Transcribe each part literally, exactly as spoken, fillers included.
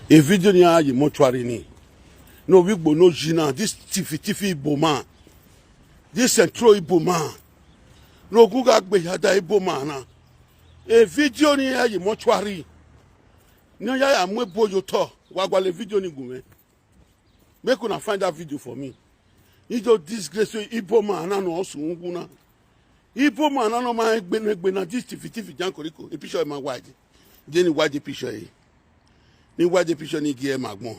E video ni ayi mortuary ni. No wigbo no jina. This tifi tifi Igbo man. This central Igbo man. No guga gbe yada Igbo man na. E video ni ayi mortuary. No ya ya mwe boyo to. Wagwale video ni gume. Make una find that video for me. You just disgrace you Igbo man na no osu nguna. Igbo man na no ma egbe na egbe na this tifi tifi jankoriko. E picture ma wide. Then wide picture e. Ni wide picture ni gi e magbon.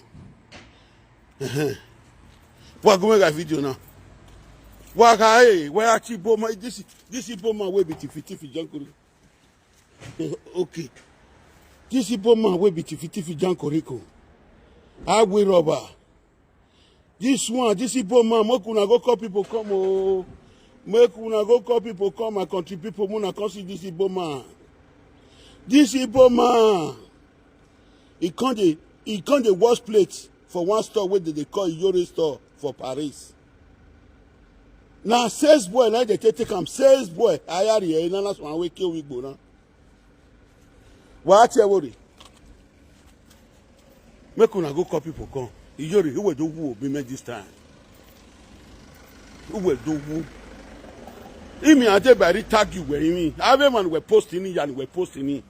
Wa go make a video now. Wa ga e, wa achi Igbo man this this Igbo man wey be tifi tifi jankoriko. Okay. This Igbo man wey be tifi tifi jankoriko. I will rubber. This one, this Igbo man, make una go call people come oh. Make una go call people come, my country people, una come see this Igbo man. This Igbo man, he come dey he come dey wash plate for one store wey dem dey call Iyore store for Paris. Na sales boy na dey take take am, sales boy. Ayari e na last one wey kill Wigbo na. Wa ti e worry. Make una go call people come. Iyori, who will do who be me this time? Who will do who? Imi ate bari tag you where imi. Ave man we posting yan we posting.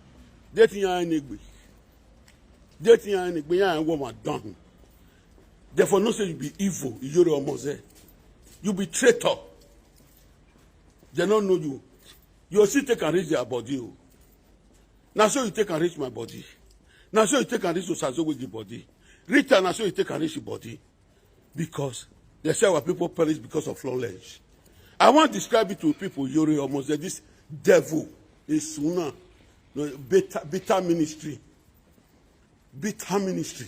Deti ya enegbe. Deti ya enegbe ya wo ma don. Therefore no say you be evil. Iyori omoze. You be traitor. They don't know you. You still take and reach their body. Oh. Na so you take and reach my body. Na so you take and reach Osazoweji body. Rita, na so you take and reach your body. Because they say our people perish because of knowledge. I want to describe it to people. Yori almost say this devil is Suna. No, bitter, bitter ministry. Bitter ministry.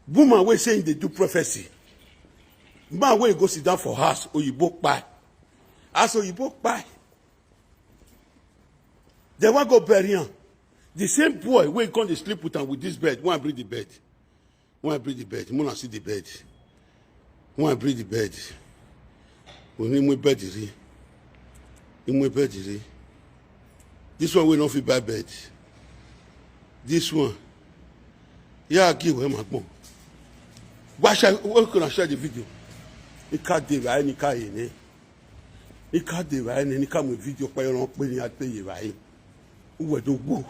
Woman wey say they do prophecy. Man wey go sit down for house, Oyibo kpai. As Oyibo kpai. They wan go bury am. The same boy wey come dey sleep with am with this bed. When I bring the bed. When I bring the bed. Mona see the bed. When I bring the bed. When he move bed, he. He move bed, he. This one wey no fit buy bed. This one. Yeah, give him a bone. Why should why could I share the video? Nika de right, nika yene. Nika de right, nika mu video pa yon pe ni ate ye right. Uwe do gbo.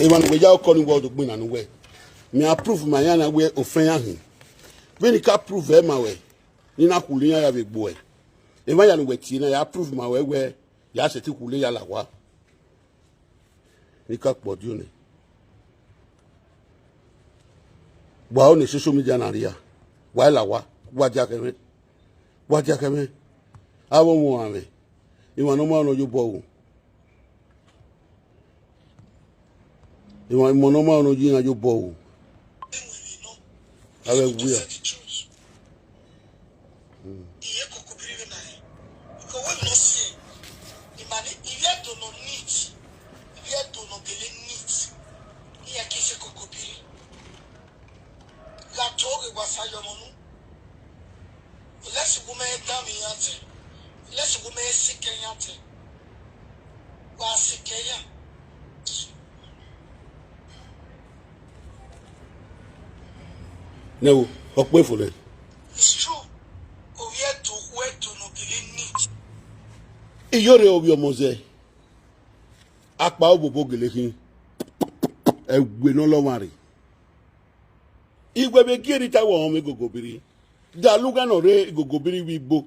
Ewan we ya ko ni wo do gbin anu we. Me approve my yana we ofen ahin. Be nika prove e ma we. Ni na kuli ya ya be gbo e. Ewan ya nu we ti na ya approve ma we we. Ya se ti kule ya la wa. Nika kpɔ di one. Wa one social media na ria. Wa la wa. Wa dia keme. Wa dia keme. Awo mo ame. Iwa no ma no yo bo. Iwa mo no ma no yi na yo bo. Awe wia. Iye kokobiri we na ye. Because when we no see, the man, if you don't know neat, if you don't know gele neat, iye kise kokobiri. Ga toge wa sayomonu. Let's go me down in yate. Let's go me sick in yate. Wa sick in ya. Ne wo, okpe fo le. It's true. Owie to we to no gele neat. Iyore obi omoze. Akpa obobo gele hin. Egbe no lo wari. Igwe be giri ta wo me gogobiri. Da luga no re gogobiri wi bo.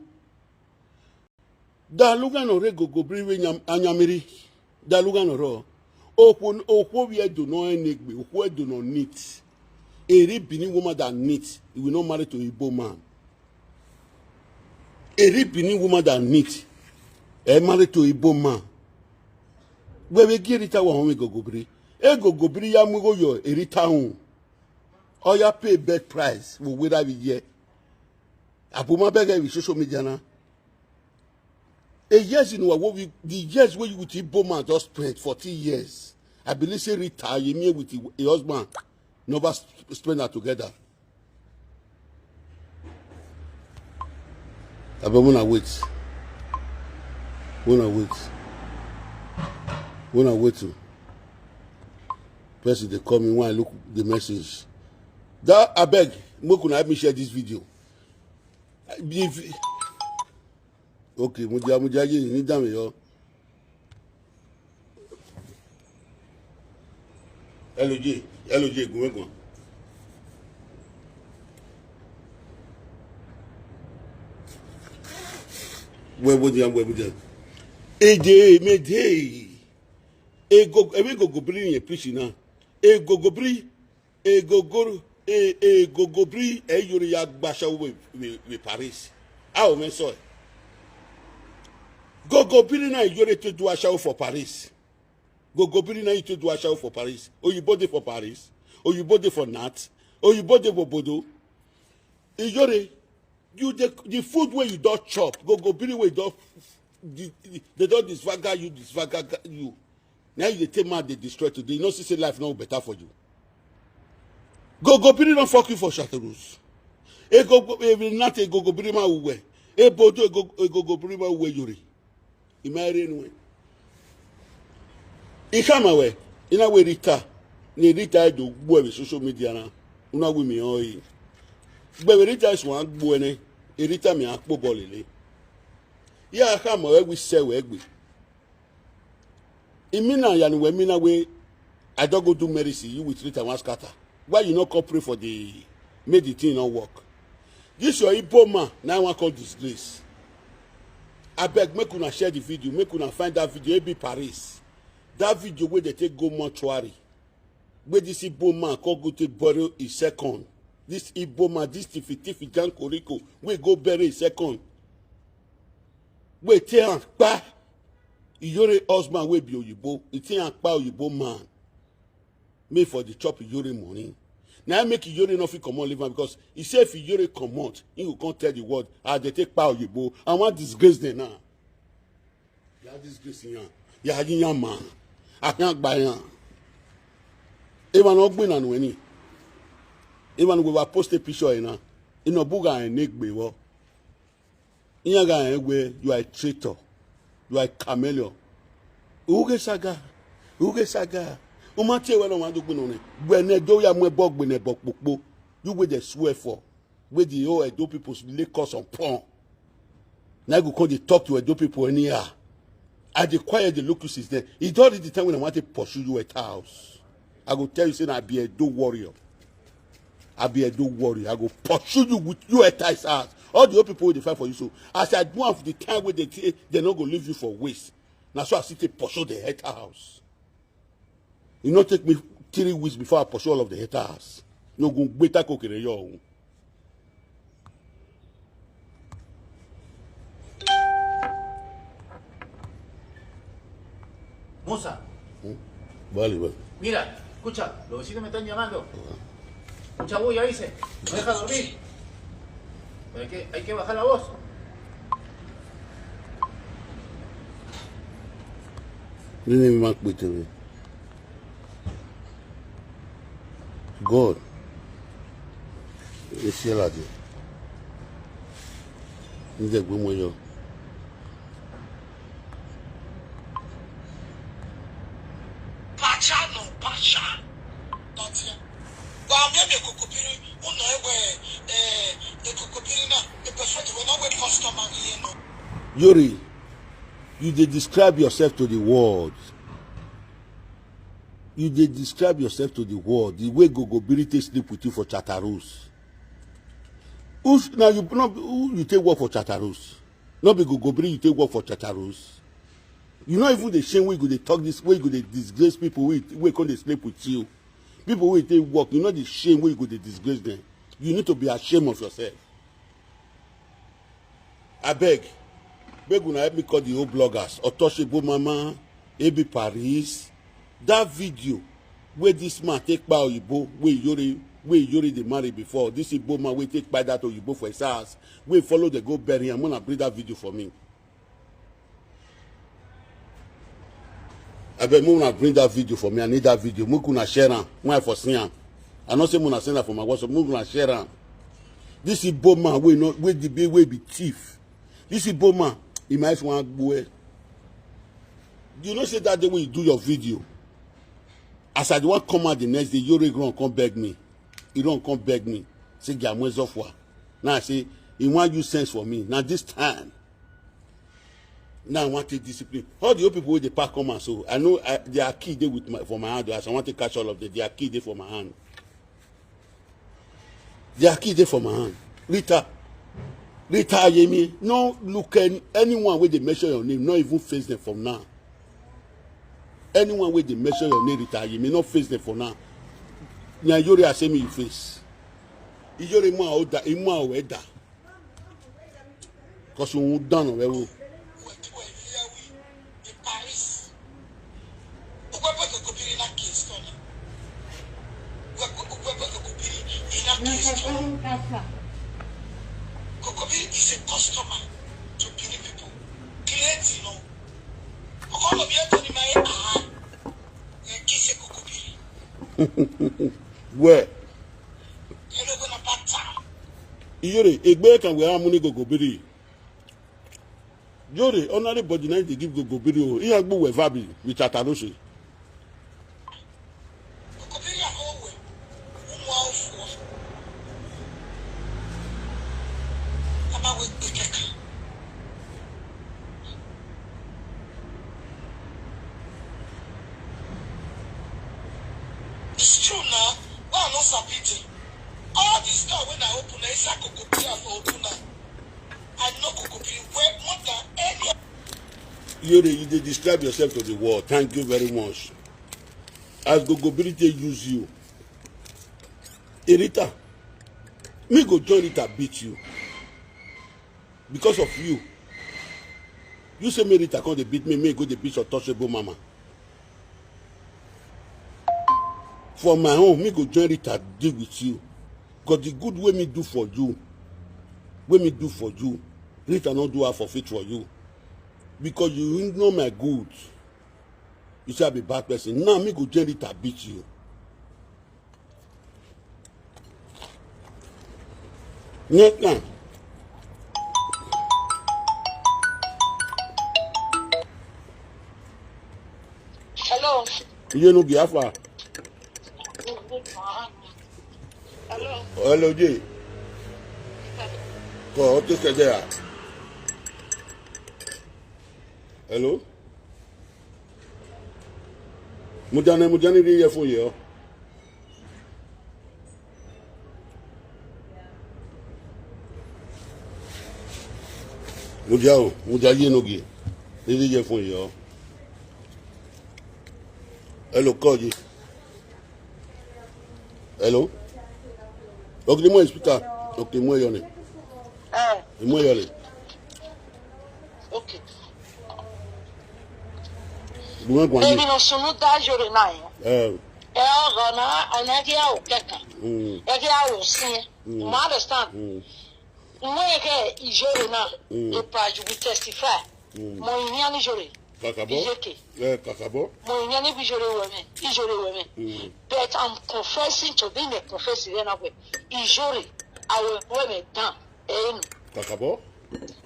Da luga no re gogobiri wi nyam anyamiri. Da luga no ro. Okwo okwo wi edo no enegbe, okwo edo no neat. Eri bini woman that neat, he will not marry to Igbo man. Eri bini woman that neat, e marry to Igbo man. We we giri ta wo me gogobiri. E gogobiri ya mu go yo eri ta hun. Oya pay bed price. We we that we ye. Abuma beg with social media na. A years in what we the years where you with Igbo man just spent forty years. I believe say Rita Yemi with the- a husband never sp- spend that together. I be wanna wait. Wanna wait. Wanna wait to. Person dey call me when I look the message. That, abeg, make una help me share this video. If, okay, mo jẹ, mo jẹ ayé yìí ní dàmí yọ. L O J, L O J, gùn mẹ́gùn. Where would you, where would you? Ede, mede. Ego, emi go go bring a preach now. Ego go bring, ego go, e, ego go bring, e yori ya gbasha we, we, we Paris. How men so? Go go bring na yori to do a show for Paris. Go go bring na you to do a show for Paris. Oyibo dey for Paris. Oyibo dey for Nat. Oyibo dey for Bodo. Iyore, you dey, the food wey you don chop, go go bring wey you don, the, the, they don disfigure you, disfigure you. Now you dey take man dey destroy today. You know, see say life no better for you. Go go bring don fuck you for Chateaurousse. E go go, e be nothing, go go bring man uwe. E bodo, e go, e go go bring man uwe yori. Imagine we. Ikama we, ina we Rita. Ni Rita do gbo we social media na. Una we mi oyi. Gbe we Rita is one gbo ne. E Rita mi akpo bolele. Ya kama we we se we gbe. Imina ya ni we mina we. I don't go do mercy. You with Rita one scatter. Why you not come pray for the, make the thing not work? This your Igbo man, now I want call disgrace. I beg, make una share the video, make una find that video, A B Paris. That video where they take go mortuary. Where this Igbo man call go take bury his second. This Igbo man, this tiffy tiffy John Koriko, we go bury his second. We tell am, pa. Iyore husband wey be Oyibo, he tell am, pa Oyibo man. Me for the chop Iyore money. Now I make Iyore no fit comot leave am because he say if Iyore comot, he go come tell the world how they take pa Oyibo. I wan disgrace them now. Ya disgrace yan. Ya yin yan man. Akan gba yan. Ewan ogbe na nwe ni. Ewan we wa post a picture ina. Ino buga en negbe wo. Iyaga en we, you are a traitor. You are a chameleon. Uge saga. Uge saga. Uma tie we no wan do gbinu ni. Gbe ne do ya mu ebo gbe ne bo popo. You wey dey swear for. Wey the whole Edo people lay curse on porn. Now you go come dey talk to Edo people anyhow. I dey quiet, dey look you since then. E don reach the time when I want to pursue you at house. I go tell you say na I be Edo warrior. I be Edo warrior. I go pursue you with you at house. All the old people wey dey fight for you. So as I do am for the time wey they say they no go leave you for waste. Na so I still take pursue the head house. E no take me three weeks before I pursue all of the haters. No go better cook in your own. Musa, Vale, vale. Mira, escucha, los vecinos me están llamando. Mucha bulla, dice. No deja dormir. Pero hay que, hay que bajar la voz. Nini ma pe tebe? God. Esi alade. Nde gbe mo yo. Pacha no pacha. But, eh, wa me me kokopiri, uno ewe, eh, e kokopiri na, e perfect we no we customer ni, you know. Yori, you dey describe yourself to the world. You dey describe yourself to the world. The way Gogo Biri take sleep with you for Chatarus. Who's, now you, no, who you take work for Chatarus? No be Gogo Biri you take work for Chatarus. You no even dey shame wey you go dey talk this, wey you go dey disgrace people wey, wey come dey sleep with you. People wey take work, you no dey shame wey you go dey disgrace them. You need to be ashamed of yourself. Abeg, make una help me call the old bloggers. Otoshebo Mama, A B Paris. That video wey this man take kpai Oyibo, wey Yori, wey Yori dey marry before. This Igbo man wey take kpai that Oyibo for his house, wey follow dey go bury am. Una bring that video for me. Abeg, make una bring that video for me. I need that video. Make una share am. Make I for see am. I no say make una send am for my WhatsApp. Make una share am. This Igbo man wey no, wey the be, wey be thief. This Igbo man, he might wan gboe. You know say that day when you do your video, As I dey wan come out the next day, Yore run come beg me. He run come beg me. Say, "Jamuezo for." Now I say, "He wan use sense for me." Now this time, now I wan take discipline. All the old people wey dey pack come and so, I know I, their key dey with my, for my hand. As I wan take catch all of them, their key dey for my hand. Their key dey for my hand. Rita, Rita Ayemi, no look any, anyone wey dey mention your name, no even face them from now. Anyone wey dey mention your name, Rita Ayemi, no face them for now. Na Yore Asemi you face. Iyore mu a o da, imu a o e da. Cause you done already. Kokobiri is a customer to Benin people. Client, you know. All of you, Tony, my, ah, you kiss a Kokobiri. Where? You know, gonna back town. Iyore, egbe kan we amuni Kokobiri. Yore, ordinary body na dey give Kokobiri o. Iya gbo we vabi with Atarose. It's true now. Why I no sabi dey? All the store when I open, na inside Kokobiri I for open am. I know Kokobiri well more than any. Yore, you dey describe yourself to the world. Thank you very much. As Kokobiri take use you. Erita, me go join Rita beat you. Because of you. You say me Rita come dey beat me, me go dey beat your touchable mama. For my own, me go join Rita deal with you. 'Cause the good wey me do for you, wey me do for you, Rita no do her for fit for you. Because you ignore my good. You say I be bad person. Now me go join Rita beat you. Next time. Hello. You know, Biafra. Hello. Hello, Jay. Ko, what you say there? Hello? Mujane, Mujane, the earphone here. Mujao, Mujaye no gi. This is earphone here. Hello, Koji. Hello? Okay, mo speaker. Okay, mo yone. Eh. Mo yone. Okay. Mo gwa ni. Èmi no sunu da Yore na yo. Eh. E o na, ana ki a o keka. Mm. E ki a o si. Mm. You understand? Mm. Mo ke Iyore na. Mm. E pa you will testify. Mm. Mo yin ni Yore. Kakabo. Iyeke. Eh, kakabo. Mo yin ni bi Yore we me. Iyore we me. Mm. But I'm confessing to being a confessing na we. Iyore, I will we me down. Eh, no. Kakabo.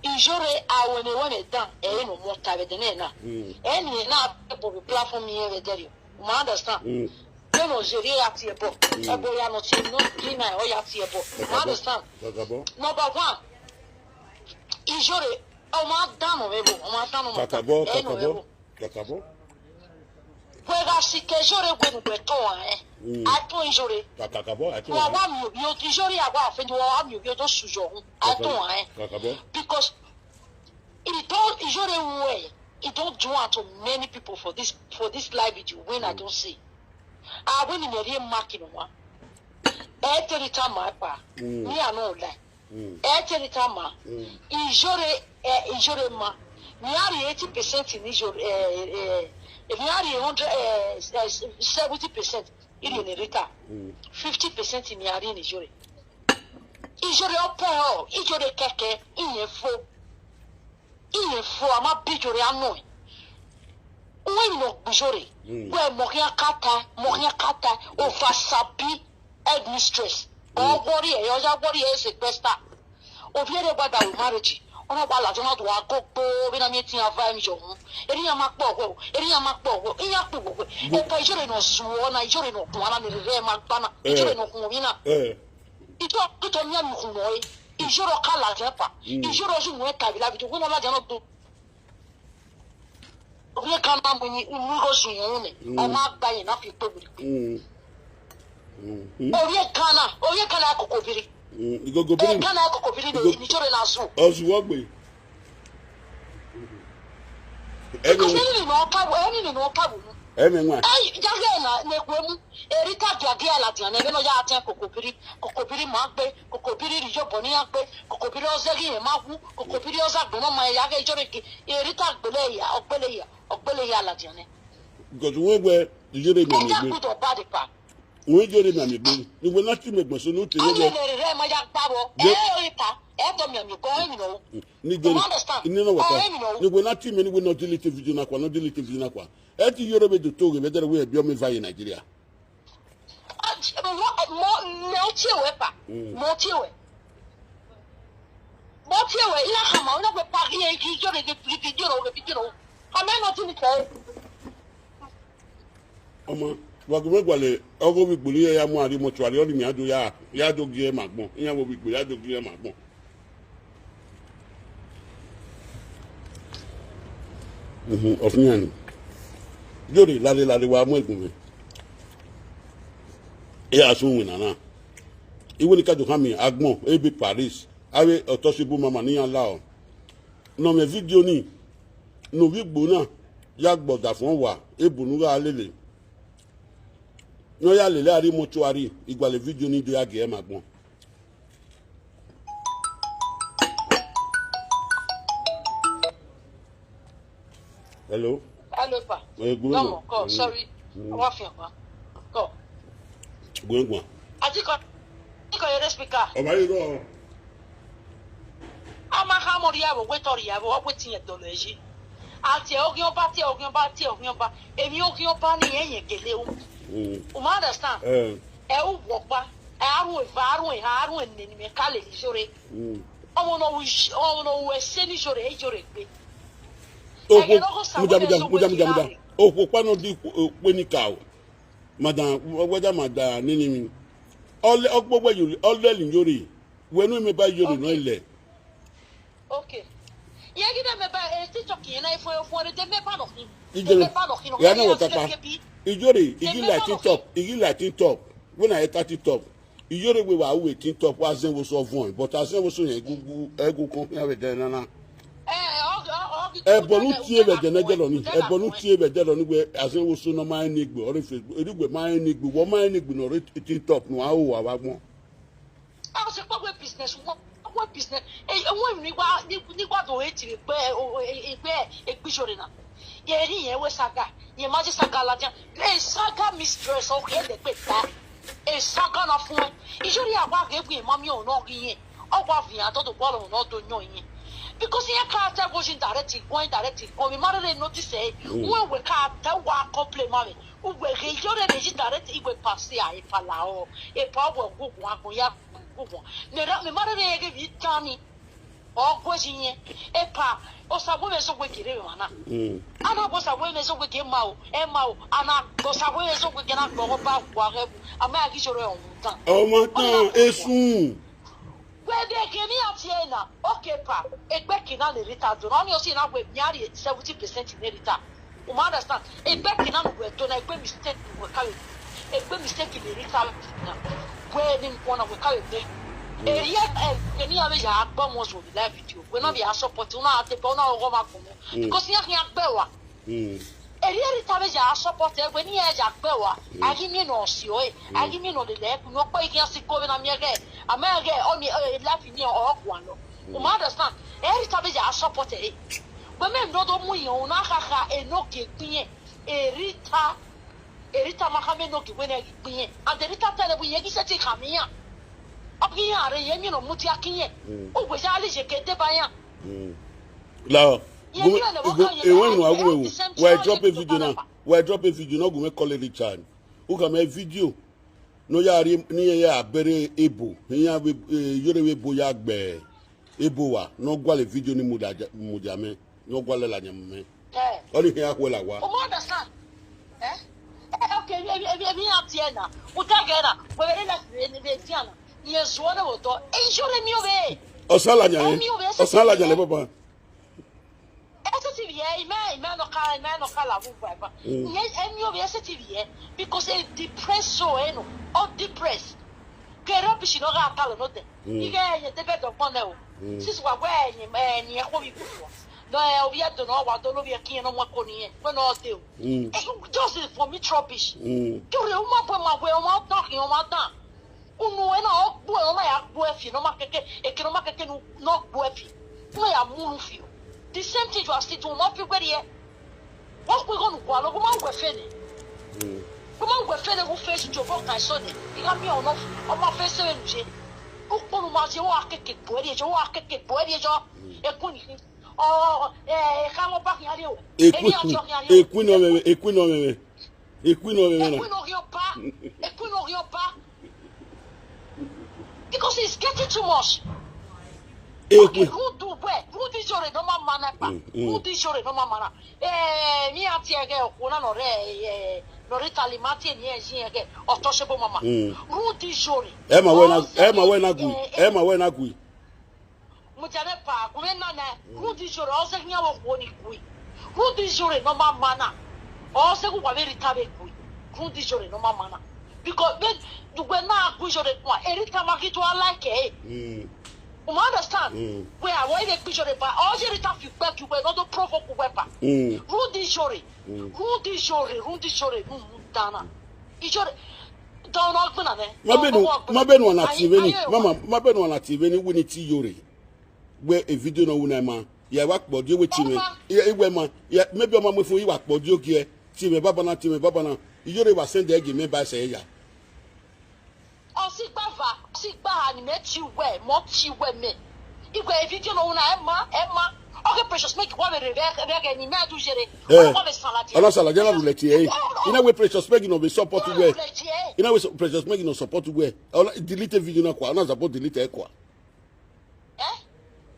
Iyore, I will we me down. Eh, no more tabe de na. Mm. Eh, ni na bo platform mi e de. You understand? Mm. They no Yore ya ti ebo. Mm. Ebo ya no ti no, ki na o ya ti ebo. You understand? Kakabo. Number one, Iyore, o ma dano ebo, o ma dano mo. Kakabo, eh, no kakabo, ebo. Kakabo. Gwe ga si ke Yore gwe nu gwe to, eh. Mm. I to Iyore. Kakabo, I to. Wa wa mi o, yo ti Iyore ya wa fe, wa wa mi o, yo to sujo. I to, eh. Kakabo. Because he don't, Iyore we, he don't do it to many people for this, for this life with you when I don't see. I win in a real market one. E tell it time my pa. Mm. Me I no lie. Mm. E tell it time ma. Mm. Iyore, eh, Iyore ma. Me I eighty percent in Iyore, eh, eh, me I hundred, eh, eh, seventy percent in Rita. Mm. Fifty percent in me I in Iyore. Iyore opo, Iyore keke, iye fo. Iye fo, ama bi Iyore ano. Uwe mi no gbi Iyore. Mm. We mo kia kata, mo kia kata, over sabi headmistress. Mm. O worry e, o ya worry e se gbesta. Obi ere gbada with marriage. Ona kwa la jona tu ako po bina mi tin ava mi jo. Eri ya makpo ko, eri ya makpo ko, iya pe ko. E pa ijore no zuo na ijore no kwa na ni re ma pa na. Ijore no kwa mi na. Eh. Ito ito mi mi kwa no e. Ijoro kala je pa. Ijoro ju mo e ka bi la bi to ko na la jona tu. Oye kana mo ni mu ko sun yun ni. O ma gba yin na fi pe bi. Mm. Mm. Oye kana, oye kana kokobiri. Mm. Igogo Eh, biri. Kana kokobiri no ni jore na su. Ozu wogbe. Because Emi any ni no pa, any ni no pa bu. Emi nwa. Ai, jage na ne kwemu. Erita jage ala ti ane no ya ten kokobiri, kokobiri ma gbe, kokobiri ri yo boni ya gbe, kokobiri ozegi e ma hu, kokobiri oza gbe mo ma ya ge jore ki. Erita gbele ya, ogbele ya, ogbele ya ala ti ane. Because we we jore mi Ega mi gbe. Good or bad pa. We jore mi mi gbe. Ni we na ti me gbe so no te Ani we. Ne re ma ya pa bo. Ye- Eh, o pa. E to mi mi ko mi no. Ni You jore. Understand? Ni no wa Oh, ta. Emi no. Ni we na ti me ni we no delete video na kwa, no delete video na kwa. E ti yoro be do to ge be dere we bi o me va in Nigeria. Ah, mo mo mo tie we pa. Mm. Mo tie we. Mo tie we ila kama una pe pa ye ki jore de video ro video ro. Kama no ti ni ke. Ọmọ, wa gbe gwale ogo bi gbori ya mu ari mortuary, ọ ni mi ajo ya, ya jo gi e ma gbọn. Iya wo bi gbori ya jo gi e ma gbọn. Mhm, of nyan. Jori lale lale wa mu egun mi. E asun wi nana. Iwe ni ka jo kami agbọn e bi Paris. Awe oto si bu mama ni yan la o. No me video ni. No wi gbo na. Ya gboda fun wa. E bu nu ga lele. No ya lele ari mortuary. Igwale video ni do ya ge ma gbọn. Hello. Hello, pa. Eh, good No morning. More call. Mm. Sorry. Mm. Wa fi pa. Call. Good morning. Ati ko, ati ko yere speaker. Ọba yìí lọ. Ama ha mo ri abo, we to ri abo, we tin ye do le ji. Ati ogi oba, ti ogi oba, ti ogi oba. Emi ogi oba ni yen ye gele o. Mm. O ma understand? Eh. E u wo pa. E arun e va, arun e ha, arun e ne ni me ka le ni sore. Mm. Ọmọ no u, ọmọ no u ese ni sore, e sore pe. Okwo, muda, muda, muda, muda, muda. Okwo pa no di, eh, pe ni ka o. Madam, whether madam, nini mi. Ole, okpo we yori, ole ni yori. We no me ba yori no Okay. Ile. Okay. Ye gi de me ba, eh, TikTok ye na ifo, ifo de me ba no hin. Ije De no. Me ba no hin. Ya no Oke, wata pa. Oke, Ijori, De igi me like ba no TikTok, hin. Igi like TikTok. When I enter TikTok, Ijori we wa we TikTok, wa zen wo so fun. But azen wo so yen gugu, egu kon ya we de na na. Eh, oge, oge, Ebonu tie be de na de lo ni. Ebonu tie be de lo ni we azen wo so no ma ni gbe ori Facebook. Eri we ma ni gbe, wo ma ni gbe no re TikTok no a o wa wa gbon. A se pa we business, wo, we business. Eh, eh, wo ni wa, ni, ni wa do e ti pe, o, e, e pe, e pe sore na. Ye ri yen we saga. Ye ma je saga la jan. E saga mistress o ke de pe ta. E saga na fun. Ijori awa ge gbe ma mi o no gi yen. O wa fi an to to bo lo no do yan yen. Because yen ka te go jin direct, go in direct, go mi ma re notice e. Mm. We we ka te wa complain ma mi. U we ge yo re ji direct, i we pass ya e pa la o. E pa we go go a ko ya go go. Ne ra me ma re ge bi tani. O gwe ji yen. E pa, o sa gwe me so gwe kere we mana. Mm. Ana gwe sa gwe me so gwe ke ma o, e ma o. Ana gwe sa gwe me so gwe ke na gbo ba gwa ge. Ama ya ki soro e o tan. O ma tan, e sun. Gwe de ke mi ati e na. Okay pa. Egbe kina le Rita do. Na ni o si na gwe mi ari seventy percent ni Rita. O ma understand? Egbe kina no gwe do na egbe mistake no gwe kawe. Egbe mistake ni Rita na. Gwe ni nko na gwe kawe gbe. Eri e, e, ni ave ya agbo mo so live video. Gwe na bi a support, una ate pa, una ogo ma ko mo. Because ya ya gbe wa. Mm. Eri eri ta be ya support e gwe ni e ya gbe wa. Agi mi no si o e. Agi mi no le le ku no pa igi asi ko be na mi ege. Ama ege o ni, eh, life ni o gwa lo. O ma understand? Eri ta be ya support e. Gbe me ndo do mu yen o na ha ha e no ge gbiyen. Eri ta, eri ta ma ha me no ge we na ge gbiyen. And eri ta tele bu ye gi se ti ka mi ya. Abi ya re ye mi no mu ti akiyen. O gbe ya le je ke de ba ya. Mm. Lao, Ye gume, mi na le gu-, wa ka ye ewe na nu agu at ewu. the same Wa time, drop a ye video na. Wa drop a video na gume call Richard. U ka me video. No ya ri ni ya bere ebo. Ni ya be, eh, yore we bo ya gbe. Ebo wa, no gwale video ni mudia, mudia me. No gwale la nyame. Eh. Only here whole wa. Omo understand? Eh? Eh, okay, emi, emi, emi ati ena. Uta gena. Webere na, ne, ne, tiana. Ni ezuo na woto. Ensure mi obe. Osala nyane. Osala nyane, papa. Ese ti vie, ime, ime no ka, ime no ka la bu baba. Nye, emi obe ese ti vie. Because e depress so, eh, no. O depress. Ke rubbish no ga talo no te. Ige ye te bedo pone o. Sis wa we ni, eh, ni e ko bi ku. No, eh, obi ado no wa do no bi e kin no mo ko ni e. We no te o. Eh, just for me rubbish. Jore o ma bo ma we o ma talk o ma tan. Unu e na o gbu e o ma ya gbu e fi no ma keke, e ke no ma keke no no gbu e fi. No ya mu nu fi o. The same thing you are still doing. Ma fi gbe ye. Wo ku go nu kwa lo, ko ma gbe fe ni. Ko ma gbe fe ni ko fe si jo ko ka so ni. Iga mi o no, o ma fe se nu je. O ko nu ma je wa keke gbu e je, wa keke gbu e je. E ku ni. Oh, eh, ka mo ba ki ari o. Ekwi, ekwi no meme, ekwi no meme. Ekwi no meme na. Ekwi no ri opa. Ekwi no ri opa. Because it's getting too much. Ekwi. Okay, who do where? Who did your normal manner? Who did your normal manner? Eh, mi ati ege okuna no re, eh, no re talimati ni e si ege. Otoshebo mama. Who did your? Emma when I, Emma when I gui. Emma when I gui. Mujane pa, kume nana, kundi jore, ose kinya wo kuoni kui. Kundi jore no ma mana. Ose ku kwa veri tabe kui. Kundi jore no ma mana. Because when you go na kui jore kwa, eri ta ma ki to alike. Mm. You understand? Mm. We are why they kui jore pa. Ose eri ta fi pe ki we no do provoke we pa. Mm. Kundi jore. Mm. Kundi jore, kundi jore, mm, dana. Ijore, dono gbona ne. Mabenu, mabenu ana tiveni. Mama, mabenu ana tiveni wini ti yore. We a video no una ma. Ya wa kpodio we time. Ya iwe ma. Ya maybe o ma mo fun iwa kpodio gi e. Time baba na, time baba na. Iyore wa send e gi me ba se ya. O si gba va, o si gba ha ni me ti we, mo ti we me. Igwe a video no una e ma, e ma. Okay, Precious, make wa be re be ni me adu jere. Wa be sala je. Ona sala je na rule ti e. Ina we Precious make no be support we. Ina we Precious make no support we. Ona delete video na kwa, ona support delete e kwa. Eh?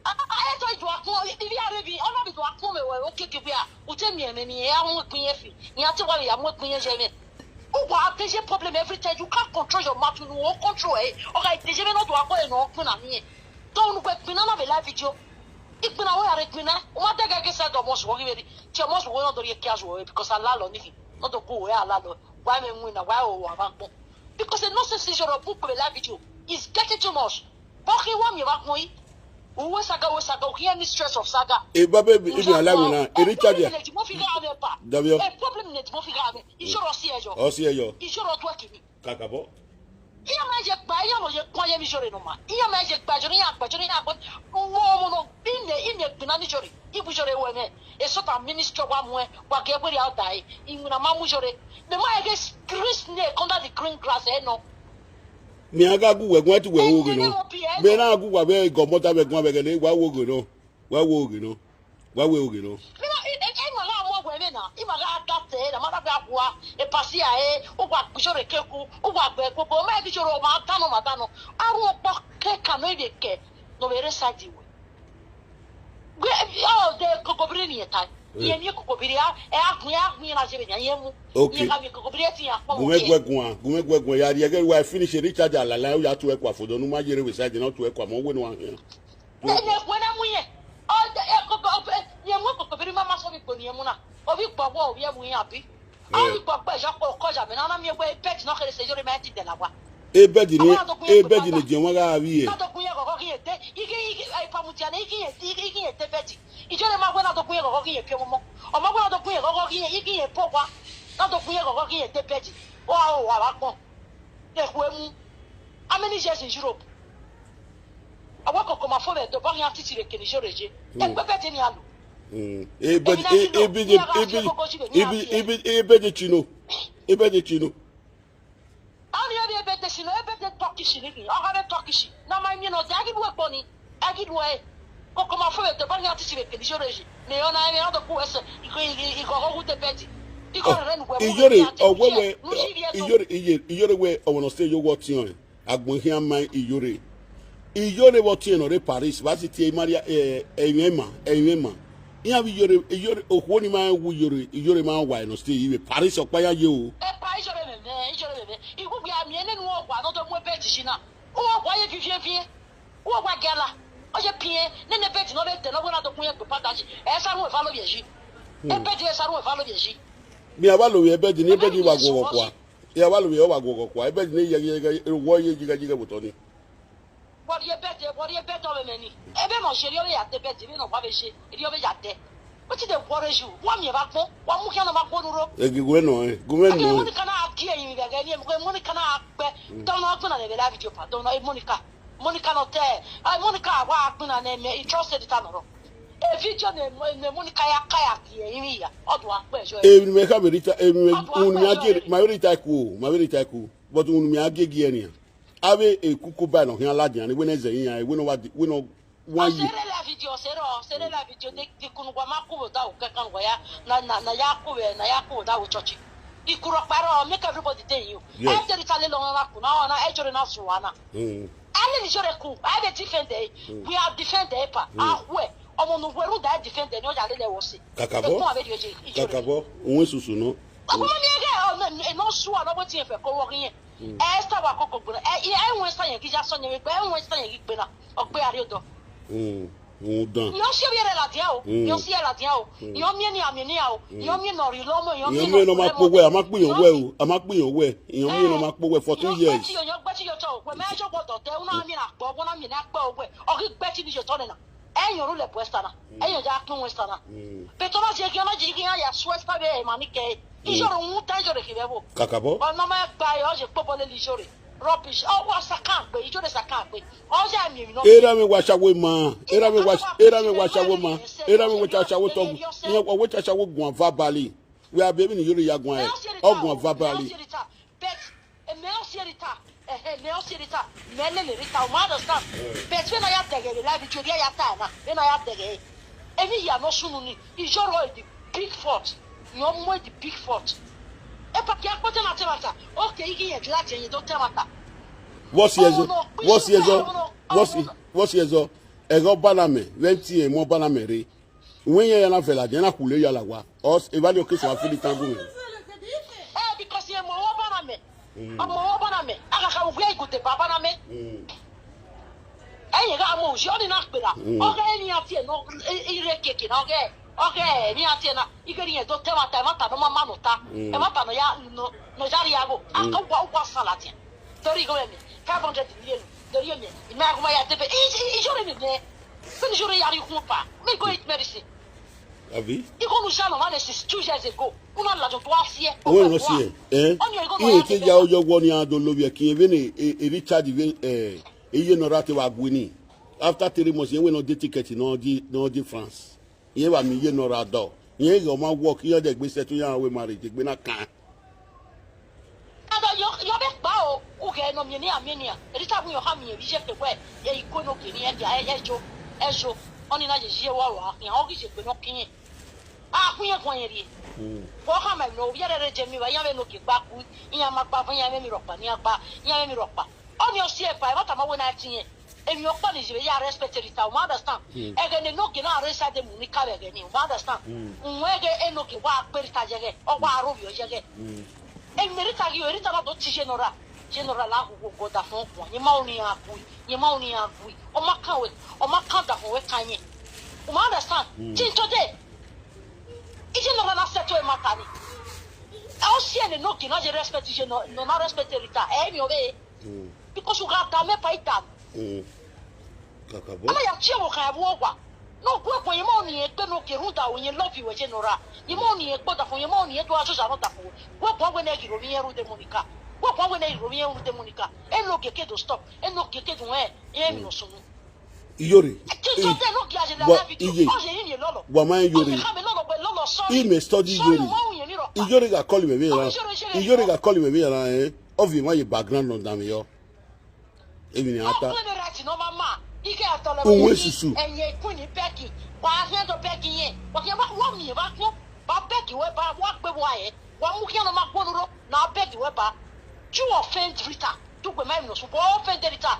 Ah, ah, eh, to do akun, ibi are bi, ona bi do akun me we, okay, ke bia. Ute mi eme mi, ya mo pin e fi. Ni ati wa ya mo pin e je me. Who go have this problem every time? You can't control your mouth, you know, control e. Okay, this me no do akun e no pin na mi. Don't go pin na be live video. Ipin na we are pin na. O ma te ga ke sa do mo so gi veri. Che mo so we no do ye ke aso because ala lo ni fi. No do ku we ala lo. Wa me mu na wa o wa ba po. Because the nonsense is your book be live video. It's getting too much. Boki wa mi wa kun yi. Uwe saga, uwe saga, uwe any stress of saga. E ba be ibi ala mi na. E ri charge. Mo fi ga me pa. Dabio. E problem ne mo fi ga me. Ijoro si ejo. O si ejo. Ijoro to kini. Kakabo. Iya ma je gba, iya mo je kwa ye mi jore no ma. Iya ma je gba jore ya gba jore ya gba. Mo mo no. Ine ine gbina ni jore. Ibu jore we me. E so ta ministry wa mu e. Wa ge gbe ya dai. Ingu na ma mu jore. Me ma e ge green snake under the green grass e no. Mi aga gu we gwa ti we o ge no. Be na gu wa be go mota be gwa be ge le wa wo ge no. Wa wo ge no. Wa we o ge no. Mi na e e ma ga mo gwe me na. I ma ga ta te na ma ga gwa. E pasi a e. O gwa ku jore ke ku. O gwa gbe ku. Bo ma e bi jore o ma ta no ma ta no. Aru o po ke ka no ibe ke. No be re sa di we. Gbe, oh, the kokobiri ni eta. Ye mi kokobiri a, e a kun ya kun na je be ni ye mu. Okay. Ye ka mi kokobiri ti ya po. Gume gwe gun a, gume gwe gun ya ye ge wa finish recharge ala la ya tu e kwa fodo nu ma yere we side na tu e kwa mo we no an. Ne ne gwe na mu ye. Oh, the e koko ye mu kokobiri mama so bi ko ni ye mu na. Obi gbo wo obi ye mu ya bi. Ayi gbogbo ẹ̀yọ́ kò kọjá mi náà mi wẹ́ bẹ́ẹ̀dì náà kéré ṣe yóò rí mẹ́tì dẹ̀ làwà. E bẹ́ẹ̀dì ni, e bẹ́ẹ̀dì ni jẹ́ wọ́n rà rí ẹ̀. Náà tó kún yẹ kọ̀kọ́ kí yẹn dé igi igi ìpamùtì àná igi yẹn igi igi yẹn dé bẹ́ẹ̀dì. Ìjọ lè máa gbé náà tó kún yẹ kọ̀kọ́ kí yẹn fi ọmọ mọ́. Ọmọ gbé náà tó kún yẹ kọ̀kọ́ kí yẹn igi yẹn pọ̀ wá. Náà tó kún yẹ kọ̀kọ́ kí yẹn dé bẹ́ẹ̀dì. Ó wà ó wà wá pọ̀. Èkó emu. How many years in Europe? Awa koko ma fo be do ba yan titi re keni jore je. E pe pe je ni alu. Mm. E be e e be e be e be e be e be e be je chino. E be je chino. Ani yo be be te chino, e be te toki chini. O ga be toki chi. Na ma mi no de agi duwe poni. Agi duwe. Koko ma fo be do ba yan titi re keni jore je. Ne yo na e na do ku ese. Iko iko ko ku te beti. Iko re nu gwe. Iyore o we we. Iyore iyore iyore we o wono se yo wo ti on. Agbon here my iyore. Iyore bo tie no re Paris, ba si tie Maria, eh, eh, Emma, eh, Emma. Iya bi Iyore, Iyore, okwo ni ma wu Iyore, Iyore ma wa no stay iwe Paris okpa ya ye o. E pa Iyore me me, Iyore me me. Igu bi ami ene nu ogwa no do mu ebe ti shi na. O ogwa ye fifie fie. O ogwa gala. O ye pie, ne ne beti no be te no gona do kun ye pe pata shi. E sa ru e fa lo bi e shi. E beti e sa ru e fa lo bi e shi. Mi aba lo ye beti ni beti wa go kwa. Ya ba lo ye wa go kwa. E beti ni ye ye wo ye jiga jiga butoni. Body e bete, body e bete o be meni. Ebe mo sheri o be ya te bete, mi no kwa be she. Eri o be ya te. Wetin dey worry you? Wa mi e ba gbon. Wa mu ki na ma gbon ro. E gi gwe no, eh. Gwe no. Ake Monica na aki e yin be ge ni, e Monica na pe. Don no gbon na le be la video pa. Don no e Monica. Monica no te. Ai Monica wa gbon na ne me. I trust the tanoro. E video ne ne Monica ya ka ya ki e yin ya. Odo a pe jo. E mi me ka be rita, e mi me un mi age, ma be rita ku, ma be rita ku. But un mi age gi enia. Ave e kuku ba no hin aladi ani we ne ze yin ya, we no wa di, we no wa yi. Sere la video, sere o, sere la video de de kunu gwa ma ku bo da o ke kan gwa ya na na na ya ku we na ya ku bo da o church. Ikuro paro make everybody dey you. Yes. E teri tale lo na ku na ona e jore na suwana. Mm. Ale ni jore ku, I dey defend e. We are defend e pa. Ah we. Omo no we ru da defend e ni o ja le le wo si. Kakabo. Kakabo. Unwe susu no. Omo mi e ge o no suwana bo ti e fe ko wo yin. Esther wa koko gbona. E e won sa yen ki ja so yen pe e won sa yen ki pe na. O pe ari odo. Mm. Un dan. Yo se bi re la dia o. Yo se la dia o. Yo mi ni ami ni a o. Yo mi no ri lo mo, yo mi no ma po we, a ma pin we o. A ma pin we. Yo mi no ma po we for two years. Yo gbe ti yo to. We me jo gbodo te, una mi na po, una mi na po we. O ki gbe ti ni yo to na. Eyan ru le bu esta na. Eyan ja pin we esta na. Pe to ma se ki na ji ki ya su esta be ma ni ke. Ijoro un ta ijoro ki be bo. Kakabo. Ono ma gba yo je popo le lijore. Rubbish. O wa sakan pe, ijore sakan pe. O ja mi mi no. Era mi wa shawo ma. Era mi wa era mi wa shawo ma. Era mi wa shawo to. Ni wa wa shawo gun verbally. We are baby ni yori ya gun e. O gun verbally. But e me o si Rita. Eh, eh, me o si Rita. Me le le Rita, o ma understand. But when I have the life, you ya ta na. When I have the e mi ya no sunu ni. Ijoro is the big fault. Yo mo the big fault. E pa ki a ko te na te mata. Okay, igi ye jula te ye do te mata. What's years? What's years? What's what's years? E go baname. When ti e mo baname re. When ye na fela, then I kule ya la wa. Os e vali o ke so afili tangu. Eh, because ye mo wa baname. Ọmọ wo bana me? Aka ka ugwe igute baba na me. Enye ga mo uji oni na kpela. Oge eni ati e no ire keke na oge. Oge eni ati e na igeri e do te mata, e mata no mama no ta. E mata no ya no no jari ya go. Aka ugwa ugwa salati. Tori go me. Five hundred million. Tori me. Ime aguma ya tebe. Ijore mi me. Sini jore ya ri kuma pa. Me go eat medicine. Abi? Iko nu sha no mane since two years ago. Una la jo to asie. When you see, eh? Iye ke ya oyo wo ni ado lo ye ki even e e Richard even eh iye no rate wa gwini. After three months, ye we no dey ticket no di no di France. Ye wa mi ye no ra do. Ye yo ma work, ye de gbe settle ya we marriage gbe na kan. Ada yo yo be pa o. Uge no mi ni amenia. Rita bu yo ha mi ye bi je pe we. Ye iko no ke ni e ja e jo. E jo. Oni na je je wa wa. Ya o ki je pe no kin. A kun ye kun ye ri. Wo ha me no ye re re je mi wa ya be no ke pa ku. Ya ma pa fun ya me mi ro pa ni apa. Ya me mi ro pa. Oni o si e pa e ba ta ma we na ti ye. Emi o pa ni je ya respect Rita, o ma understand. Ege ne no ke na re sa de mu ni ka be ge ni, o ma understand. Nwe ge e no ke wa pe Rita je ge, o wa ro bi o je ge. Emi Rita gi o Rita ma do ti je no ra. Je no ra la ku go da fun ku. Ni ma oni a ku. Ni ma oni a ku. O ma kan we. O ma kan da fun we kan ye. O ma understand. Ti to de. Ije no na settle e mata ni. A o si e ne no ke na je respect je no no na respect Rita. E mi o be. Because you got dame pa itam. Kakabo. Ama ya tie wo kan ya wo kwa. No gwe kwa ye mo ni e pe no ke runda o ye love you je no ra. Ye mo ni e gboda fun ye mo ni e do aso sa no da fun. Gwe kwa we na gi ro mi e ru de Monica. Gwe kwa we na gi ro mi e ru de Monica. E no ke ke do stop. E no ke ke do e. E mi no sunu. Iyore. Wa iye. Wa ma Iyore. I me study Iyore. Iyore ga call me be la. Iyore ga call me be la eh. Ovi ma ye background no dam yo. Ebi ni ata. Unwe susu. Enye kuni peki. Wa he do peki ye. Wa ke wa wa mi ba ko. Ba peki we ba wa gbe wa e. Wa mu ke no ma ko ro. Na peki we ba. You offend Rita. Tu gbe ma mi no so. Offend Rita.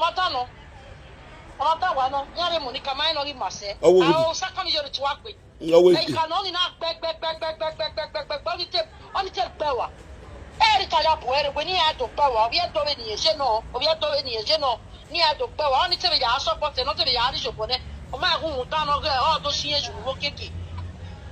Ọmọ tá nọ. Ọmọ tá wà nọ. Yàrá mo ní ká máa ń lọ rí màṣẹ. Ọwọ́ Àwọn òdì. ọ̀sán kan mi yóò tún wá pé. Ọwọ́ Ẹ̀yin èdè. kan náà ní náà gbẹgbẹgbẹgbẹgbẹgbẹgbẹgbẹ ní tẹ. Oni te gbewa. Eri taya bu ere we ni ado gbewa. Obi edo we ni eje no. Obi edo we ni eje no. Ni ado gbewa. Oni te be ya support no te be ya ri jobo ne. O ma gun uta no ge o do si eju wo keke.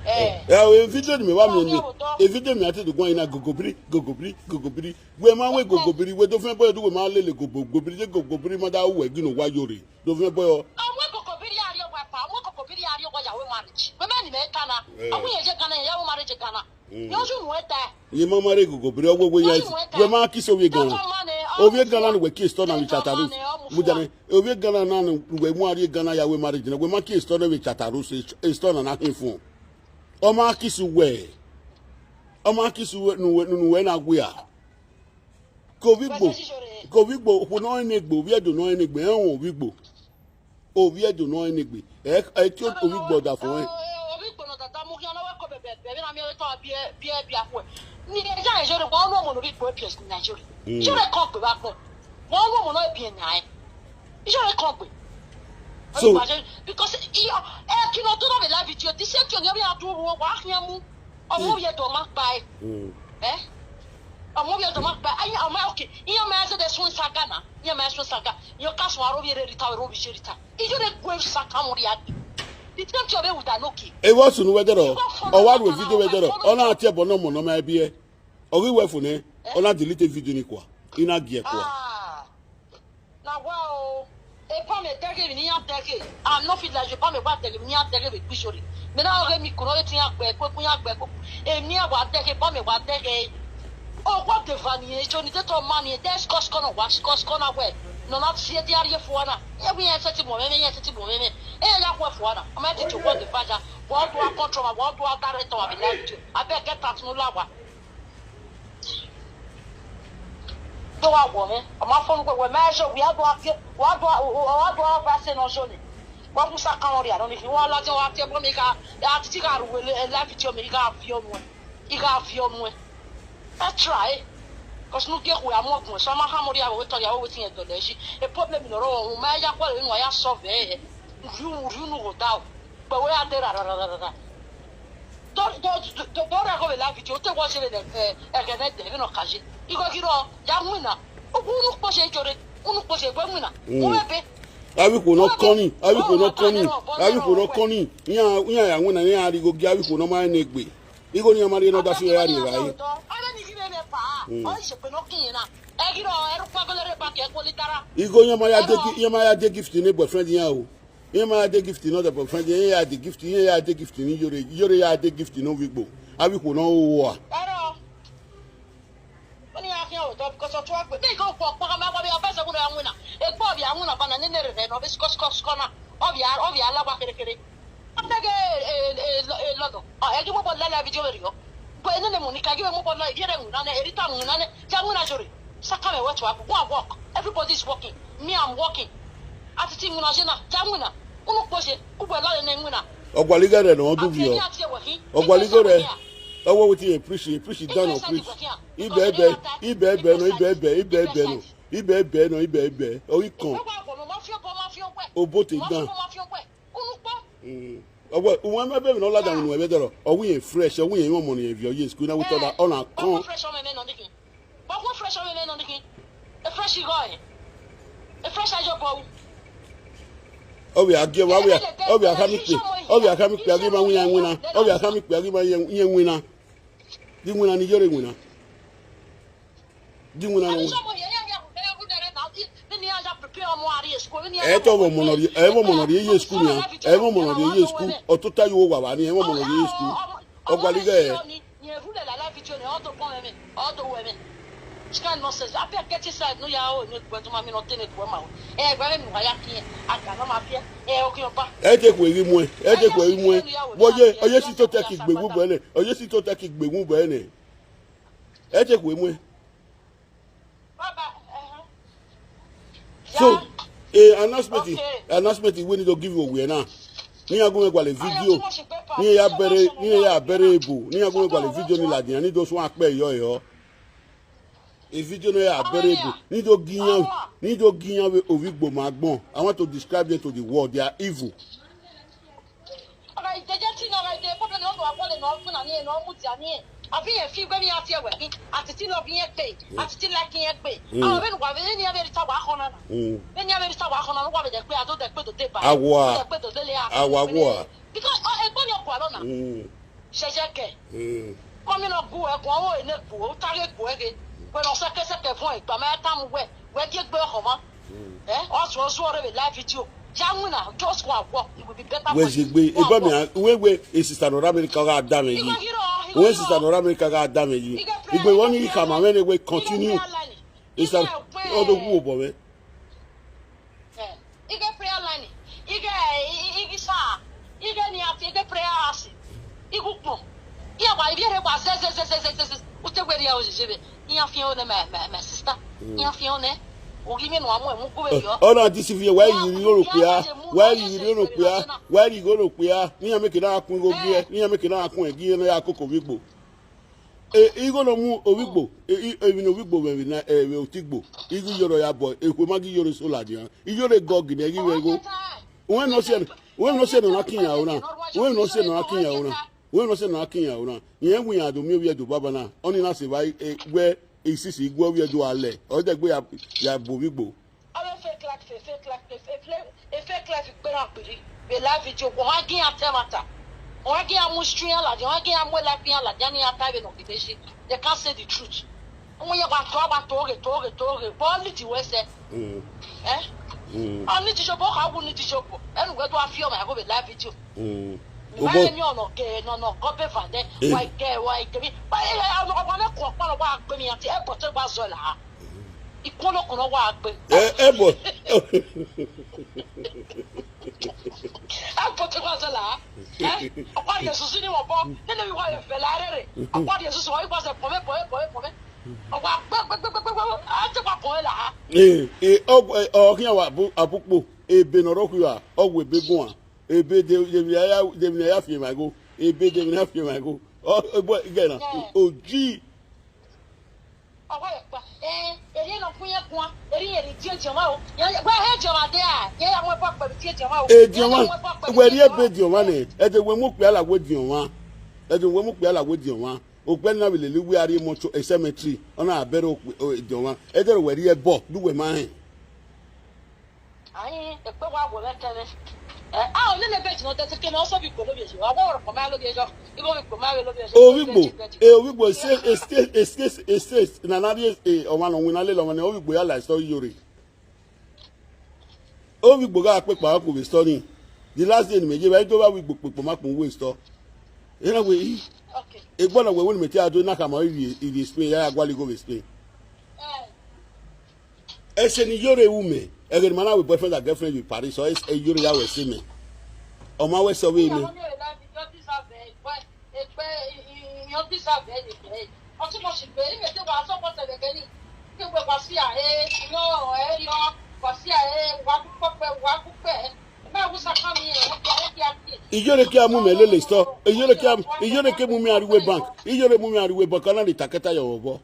Eh. Ya we video ni me wa mi ni. E video mi ati do gwan ina gogobiri, gogobiri, gogobiri. We ma we gogobiri, we do fen boy do we ma lele gobo, gobiri de gogobiri ma da we gino wa yore. Do fen boy o. Awon gogobiri ari o wa pa, awon gogobiri ari o wa ya we marriage. We me ni me kana. Awon ye je kana ya we marriage kana. Ni oju nu eta. Ye ma mare gogobiri owo we ya. We ma kiss owe gana. Owe gana ni we kiss to na mi chataru. Mujane. Owe gana na ni we mu ari gana ya we marriage na. We ma kiss to na we chataru se to na na hin fun. O ma kiss we. O ma kiss we nu we nu we na gbe a. Kovigbo. Kovigbo, okpo no enegbe, ovi edo no enegbe, e won ovigbo. Ovi edo no enegbe. E, e ti ovigbo da fun e. Ovigbo no da da mu yan na we ko bebe, bebe na mi o to bi e, bi e, bi a ko. Ni e ja e jore, won no mo no bi ko e bi e Nigeria. Jore ko gbe ba ko. Won no mo no bi e na e. Jore ko gbe. So, imagine, because e, e kino to no be live video. The same thing you be a do wo wa kiyan mu. Ọmọ yẹn dọ̀ máa pa ẹ. Ẹ? Ọmọ yẹn dọ̀ máa pa ẹ. Ayé ọmọ òkè. Iye ọmọ ẹsẹ̀ dẹ̀ sún ṣàgánà. Iye ọmọ ẹsẹ̀ sún ṣàgá. Iye ká sùn arọ́ yẹn rẹ̀ rìtà rẹ̀ rọ́bì ṣe rìtà. Iye rẹ̀ gbé ṣàkà mọ̀ rí àgbẹ̀. Ìtẹ́ tí ọbẹ̀ wùdà lókè. Ewo sunu wedero. Ona ati ebo no mo no ma bi e. Ogi we fune. Ona delete video ni kwa. Ina gi e kwa. Ah. Na wa o. E pa me dege mi ni ya dege. I'm not fit like you pa me wa dege mi ni ya dege be gbisori. Me na oge mi kuro e ti ya gbe ko ko ya gbe ko. E mi a wa dege pa me wa dege. O wa de vani e jo ni te to mani e des kos kono wa kos kono we. No na ti e di ari e fuana. E wi e se ti mo me me e se ti mo me me. E ya ko fuana. O ma ti to wa de vaja. Wa do a control wa do a director wa be like you. Abeg get out no lawa. Do wa wo me. O ma fonu ko we me so we adu ake. Wa do wa do ba se no so ni. Wa ku sa kan ori aro ni ki wa la je wa ke bo mi ka. Ya ti ka ru we le la fi ti o mi ka fi o mu. I ka fi o mu. I try. Cause no get we amo kun. So ma ha mo ri awo to ya wo tin e do le si. E problem no ro o ma ya ko le no ya solve e. Ru ru no go da o. But we are there. Do do do do do ra ko be la video te wo se le eh e ke ne de no ka se. I go kiro ya mu na. O ku nu po se jore. Unu po se gbe mu na. Mo be be. Awi ko no koni, awi ko no koni, awi ko no koni. Nya nya ya mu na nya ri go gi awi ko no ma ne gbe. I go ni amari no da si ya ri ba yi. Ara ni ki be be pa. O se pe no ki na. E kiro e ru pa ko le re pa ke ko litara. I go nya ma ya de gi nya ma ya de gift ni boyfriend ya o. Ihe ma ya de gift no the boyfriend, ihe ya de gift, ihe ya de gift ni yore, yore ya de gift no wigbo. Abi ko no wo. Ero. Oni ya kiyan o to because o to agbe. Be ko po po ma ko bi o fese ku ya wina. E po bi awon na bana ni ne re no be siko siko siko na. O bi a o bi ala wa kere kere. Abege e e lodo. O e ki mo bo la la video re yo. Gbe ni ne mo ni ka gi mo bo la e re wina ne e ri ta wina ne. Ja wina jore. Saka me what work. Go and work. Everybody is working. Me, I'm working. Ati ti nguna jena, ja nguna. Unu kpose, ugbo la ne nguna. Ogwaliga re no du vi o. Ogwaliga re. Owo wetin e preach, e preach down on preach. Ibe ebe, ibe ebe no, ibe ebe, ibe ebe no. Ibe ebe no, ibe ebe. O ikon. Obote down. Owo uwe me be no la down we be doro. Owo yen fresh, owo yen mo ni e vi o yes ku na we to da ona kon. Fresh o me me no dikin. But what fresh o me me no dikin. E fresh go e. E fresh ajo bo. Obi agi wa we. Obi aka mi pe. Obi aka mi pe agi ma wi yan wina. Obi aka mi pe agi ma yen wina. Di wina ni yore wina. Di wina no. E to wo mo no ri, e wo mo no ri ye school ya. E wo mo no ri ye school. Otuta yo wa wa ni e wo mo no ri ye school. Ogwaliga e. Ni e rule la la video ni odo kon me. Odo we me. Scan no says I get inside no ya o ni gbe to ma mi no tene gbe ma o. E gbe mi wa ya ki aga no ma bi e o ki o ba. E te ku eri mu e. E te ku eri mu e. Wo ye, oye si to te ki gbe wu bo ne. Oye si to te ki gbe wu bo ne. E te ku emu e. So, eh, announcement, announcement we need to give you away now. Ni agun egwale video. Ni ya bere, ni ya bere ebo. Ni agun egwale video ni la dia ni do so ape yo yo. E video no ya bere ebo. Ni do giyan, ni do giyan we ovigbo magbon. I want to describe them to the world. They are evil. Ọ̀rọ̀ ìjẹ́jẹ́ tí náà rẹ̀ dé problem náà tó wà pọ́lẹ̀ náà fún àní ẹ̀ náà mú ti àní ẹ̀. Abi ye fi gbe mi ati ewe mi, ati ti love ye pe, ati ti like ye pe. Awo be nu wa be ni a be ta wa ho na. Be ni a be ta wa ho na, wa be de pe ado de pe do de ba. Awa. Because e gbo ni o gwa lo na. Sheshe ke. Komi no gu e gwa wo ene gu o tare gu e ge. We no se ke se ke fun e gba ma ta mu we. We ke gbe ho mo. Eh? Osu osu ore be live video. Jamuna just go and work. It will be better for you. Wezigbe, e ba mi a, we we e sister no America ga da me yi. We sister no America ga da me yi. Igbe won ni ka ma me ne we continue. Is that all the wo bo me? Ige prayer line. Ige ige sa. Ige ni ati ige prayer house. Igukpo. Iya kwa ibi ere kwa ze ze ze ze ze ze. Ute weri ya ojijebe. Iya fi one my my my sister. Iya fi one. Ogi mi no amu emu ku be yo. Ona this if you why you no pe ya. Why you no pe ya. Why you go no pe ya. Ni ya make na kun go gi e. Ni ya make na kun e gi e na ya koko wigbo. E igo no mu owigbo. E e ebi no wigbo we na e we otigbo. Igu yoro ya boy. E kwe magi yoro so la dia. Iyore gog ni egi we go. When no se when no se no na kinya ona. When no se no na kinya ona. When no se no na kinya ona. Ye wi ya do mi wi do baba na. Oni na se bai e we isisi igwe wi do ale. O de gbe ya ya bo wigbo. Awe fake life, fake life, fake life, fake life, fake life, fake life. Be live video. Won gi ate mata. Won gi amu stream la, won gi amu live ya la, yani ata be no kideshi. They can't say the truth. Omo ye gba to gba to ge to ge to ge. Bo ni ti we se. Eh? Oni ti jobo ka wu ni ti jobo. Enu we do afio ma go be live video. Obo ni ono ge no no go be vande. Wa ge wa ge mi. Ba ye ya no ba na ko pa no wa gbe mi ati e bo te gba zo la. Ikolo kono wa gbe. E e bo. Akpọtẹ kwa zala. Akwa Yesu ni wọ́n bọ́. Nínú ìwà ìfẹ́ láàárẹ̀ rẹ̀. Akwa Yesu wọ́n yípa sẹ pọ̀mẹ́ pọ̀mẹ́ pọ̀mẹ́ pọ̀mẹ́. Ọkwa gbẹgbẹgbẹgbẹgbẹ. A ti pa pọ̀mẹ́ la. E e o o kiyan wa apupo. Ebe no ro kwa. O we be gun. Ebe de de ya de ya fi ma go. Ebe de ya fi ma go. O e bo gena. O ji. Ọkwa ya kpa. Ee, eri no kun ya kun. Eri eri tie jama o. Ya gba he jama de a. Ya ya mo pa pa tie jama o. E jama. We ri ebe jama ne. E de we mu pe ala we jama. E de we mu pe ala we jama. O pe na bi le lu we ari mo cho e cemetery. Ona abere o jama. E de we ri ebo du we ma he. Ayi, ekpe wa wo le kele. Eh, a o le le beji no te ke no so bi ko lo bi ejo. Wa wo ro ko ma lo bi ejo. Ibo bi ko ma lo bi ejo. Owigbo, e owigbo se e se e se e se na na ri e o ma no win na le lo ma ne owigbo ya la so yori. Owigbo ga pe pa ko be story. The last day ni me je ba do ba wigbo pe po ma po we store. Ena we yi. Okay. E gbona we woni me ti ado na ka ma iri iri Spain ya gwa li go be Spain. Eh. Ese ni yore ume. Ege ni mana we boyfriend and girlfriend with Paris. So es e yore ya we se me. O ma we so we me. Iyore ki amu me lele store. Iyore ki amu iyore ki mu mi ariwe bank. Iyore mu mi ariwe bank. Ana ni taketa yo obo.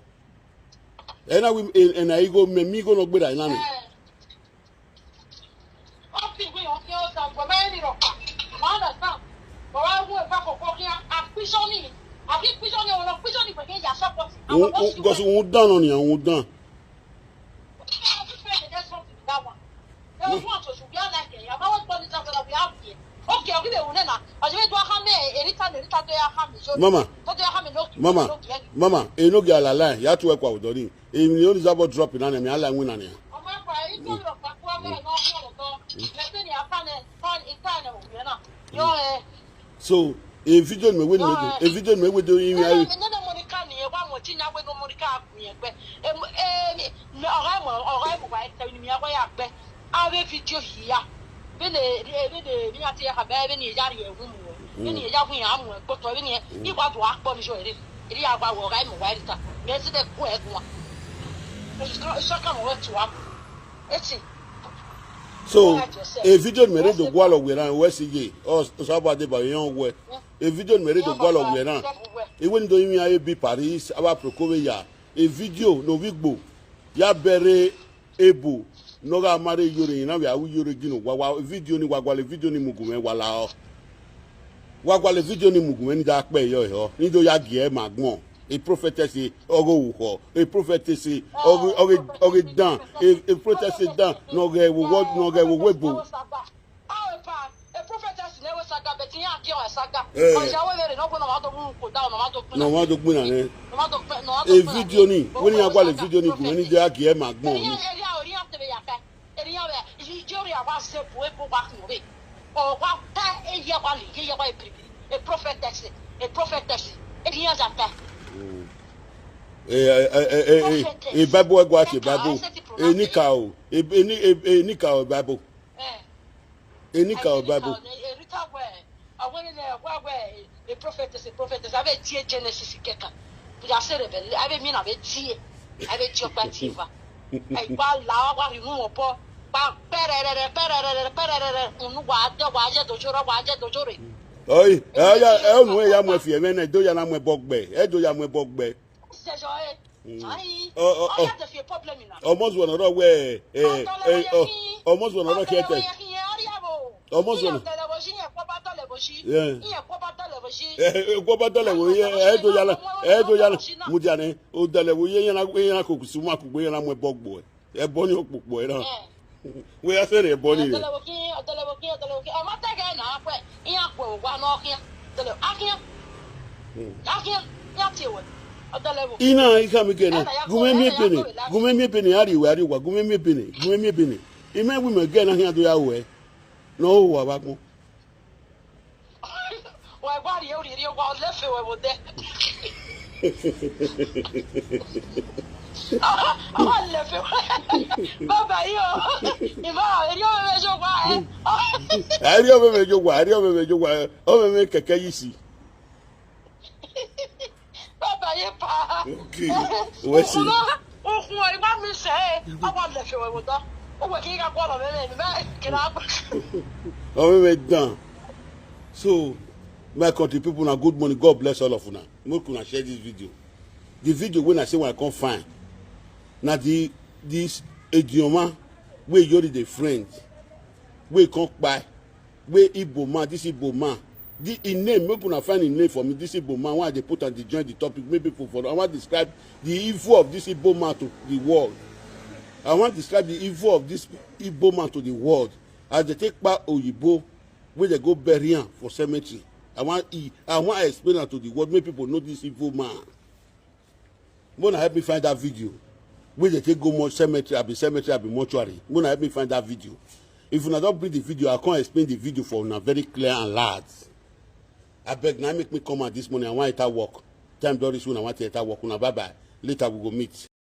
Ena wi ena igo me mi go no gbera ina ni. Gosi un dan no ni un dan. Mama, mama, mama, eno ge alala ya tu ekwa udori. Emi ni oni zabo drop na ni mi ala nwi na ni. So e video me we ni me do. E video me we do yin ayi. Nene Monica ni e wa mo ti nya we no Monica ku yen gbe. Em em ọ̀rẹ́ mo ọ̀rẹ́ mo wa e te ni mi awa ya gbe. Awe video hiya. Bene bene ni ati ya ka be bene ya ri e wu mo. Bene ya wu ya mo ko to bene ni wa do akpo ni so ere. Iri ya wa wo ga mo wa ri ta. Me si de ku e ku wa. So e video mere do gwa lo we ran we si ye. O so aba de ba yan we. E video mere do gwa lo we ran. E we ndo yin aye bi Paris aba proko we ya. E video no wigbo. Ya bere ebu no ga mare yore na we awu yore gino wa wa video ni wa gwa le video ni mugume wa la o. Wa gwa le video ni mugume ni da pe yo yo. Ni do ya gi e ma gbon. A prophetess, eh, ogo wuho. A prophetess, eh, ogo, ogo, ogo dan. A, a prophetess, eh, dan. No ge wo, no ge wo webo. Eh. No wa do gbina ne. A video ni. When you go a video ni, when you go a video ni, when you dey agi e ma gbon ni. Eriyan we, ijori awa se bu ebo wa kun we. O wa ta eya wa li, eya wa ebiribiri. A prophetess, a prophetess. Eriyan za ta. Eh, eh, eh, eh, eh, eh, Bible e gwa ti Bible. Eh, nika o. Eh, eh, ni, eh, eh, nika o Bible. Eh. Eh, nika o Bible. Erika we. Awere ne wa we. A prophetess, a prophetess. Ave tie Genesis keka. Buya se rebel. Ave mi na ve tie. Ave tie okpa tiva. Ai kwa la wa ri nu opo. Pa perere perere perere. Unu wa de wa ye dojoro wa ye dojore. Oi, e ya, e unu e ya mu efi e me ne do ya na mu ebogbe. E do ya mu ebogbe. Sejo e. Ai. Oh, oh, oh. Oya de fi problem na. Almost one oro we. Eh, eh, oh. Almost one oro kete. Almost one. Yeah. Eh, eh, kwo ba dole wo ye, eh, do ya na, eh, do ya na. Mu dia ne, o dole wo ye, ya na, ya na ko kusuma ku gbe ya na mu ebogbo. E bo ni okpukpo e na. We ya se re bo ni re. Ọdọlẹwo kí, ọdọlẹwo kí, ọdọlẹwo kí. Ọmọ tẹgẹ na akpẹ, iya kpẹ wa na ọkíá. Ọdọlẹwo akíá. Akíá, ya ti ewe. Ọdọlẹwo. Ina ika mi gene. Gume mi ebene. Gume mi ebene, ari we, ari wa. Gume mi ebene. Gume mi ebene. Ime wi me gene ahia do ya we. No wa ba kun. Wa gwa ri ori ri wa le fe we wo de. Wa le fe. Baba yo. Ima eri o me jo wa e. Ari o me jo wa, ari o me jo wa. O me me keke yisi. Baba ye pa. Okay. We si. Okun o iwa mi se. Awa le fe we wo do. O we ki ga gwa lo me me me ke na gba. O me me dan. So, my country people, na good morning. God bless all of una. Make una share this video. The video when I say when I come find. Na the, this Idioma wey Yori dey friend. Wey come kpai. Wey Igbo man, this Igbo man. The, him name, make una find him name for me. This Igbo man, why I dey put am dey join the topic, make people for, I wan describe the evil of this Igbo man to the world. I wan describe the evil of this Igbo man to the world. As they take kpa Oyibo, wey they go bury am for cemetery. I wan, e, I wan explain am to the world, make people know this evil man. Mona help me find that video. Wey they take go mo-, cemetery, abi cemetery, abi mortuary. Mona help me find that video. If una don bring the video, I come explain the video for una very clear and loud. Abeg, na make me come out this morning. I wan enter work. Time don reach when I wan enter work. Una bye bye. Later we go meet.